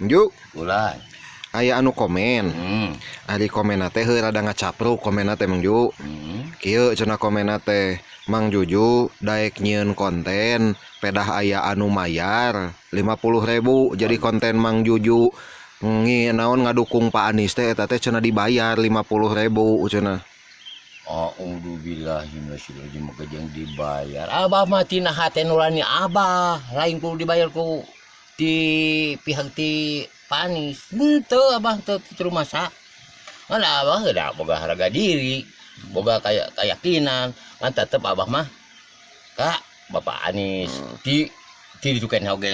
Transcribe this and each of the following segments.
Ju. Ulah. Aya anu komen. Ari komen teh heuh rada ngacapruk komen teh, Mang Ju. Kieu cenah komen teh, Mang Juju daek nyieun konten pedah aya anu mayar 50.000. Jadi konten Mang Juju ngi naon ngadukung Pak Anies teh eta teh cenah dibayar 50.000 cenah. A'udzubillahi minasyaitonir rajim, jeung dibayar. Abah mah tina hate nurani abah, lain kudu dibayar ku ti pihak ti Pak Anies. Henteu, abah teu rumasa. Ngan abah udah boga harga diri, boga kayak keyakinan, ngan tetep abah mah ka Bapak Anies. Di di ditu kan oge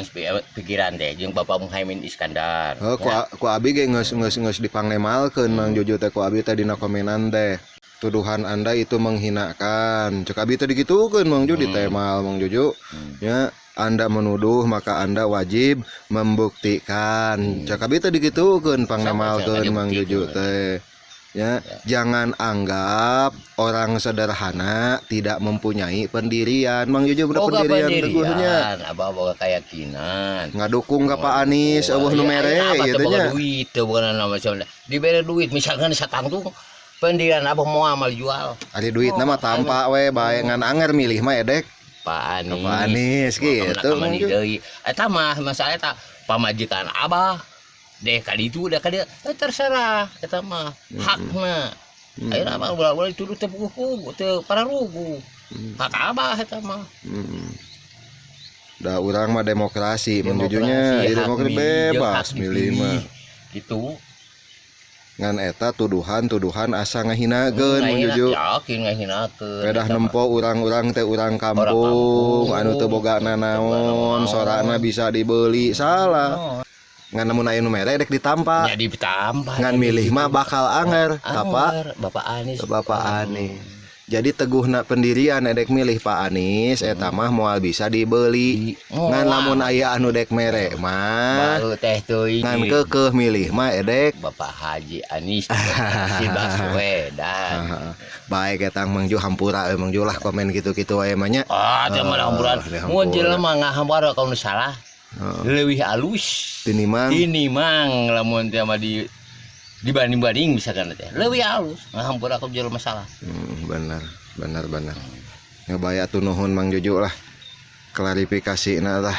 pikiran teh jeung Bapak Muhaimin Iskandar. Heuh, ku, ku abi ge geus geus geus dipangnemalkeun Mang Juju teh ku abi teh dina komenan teh. Tuduhan Anda itu menghinakan. Cek abi teh digitukeun, Mang Ju, ditemal Mang Juju. Ya, Anda menuduh maka Anda wajib membuktikan. Cek abi teh digitukeun, pangnemalkeun Mang Juju teh. Ya, jangan anggap orang sederhana tidak mempunyai pendirian. Mang Juju udah Boga pendirian teguhnya. Abah boga keyakinan. Ngadukung ka Pak Anies, euweuh nu mere Abah teh gitu boga nya. duit teu boga nama macam dibere duit misalkan satangtung pendirian abah mau amal jual. Ari duit mah tampa we bae, ngan anger milih mah edek Pak Anies. Pak Anies gitu. Mang deui. Eta mah masalah eta pamajikan abah deh kali itu deh kali terserah eta mah hakna. Ayeuna mah ulah-ulah dituduh teu puguh teu pararugu. Hak abah eta mah. Da urang mah demokrasi, Mang Jujunya, Demokrasi, ya hak demokrasi milih jeung bebas hak milih dipilih. Mah. Gitu. Ngan eta tuduhan-tuduhan asa ngahinakeun, Mang Juju. Yakin ngahinakeun. Pedah Eta mah. Nempo urang-urang teh urang kampung, kampung. Anu teu boga nanaon, sorana bisa dibeli, salah. Oh. Ngan lamun aya nu mere dek ditampa. Ya ditambah. Ngan milih mah bakal anger ka Pak Anger, Bapak Anies. Bapak Anies. Jadi teguhna pendirian edek milih Pak Anies eta mah moal bisa dibeli. Ngan lamun aya anu dek mere mah Baru teh teuing. Ngan keukeuh milih mah edek Bapak Haji Anies si Baswedan. Baik eta, Mang Ju, hampura euy, Mang Ju, lah komen gitu-gitu wae mah nya. Ah, teh mah hampuran. Oh, Mun jelema ngahampura ka nu salah. Leuwih alus. Tinimang. Tinimang lamun teh mah di dibanding-banding misalkan teh. Leuwih alus ngahampura ka jelema salah. Benar, benar, benar. Ngebaya tuh, nuhun Mang Juju lah. Klarifikasi lah.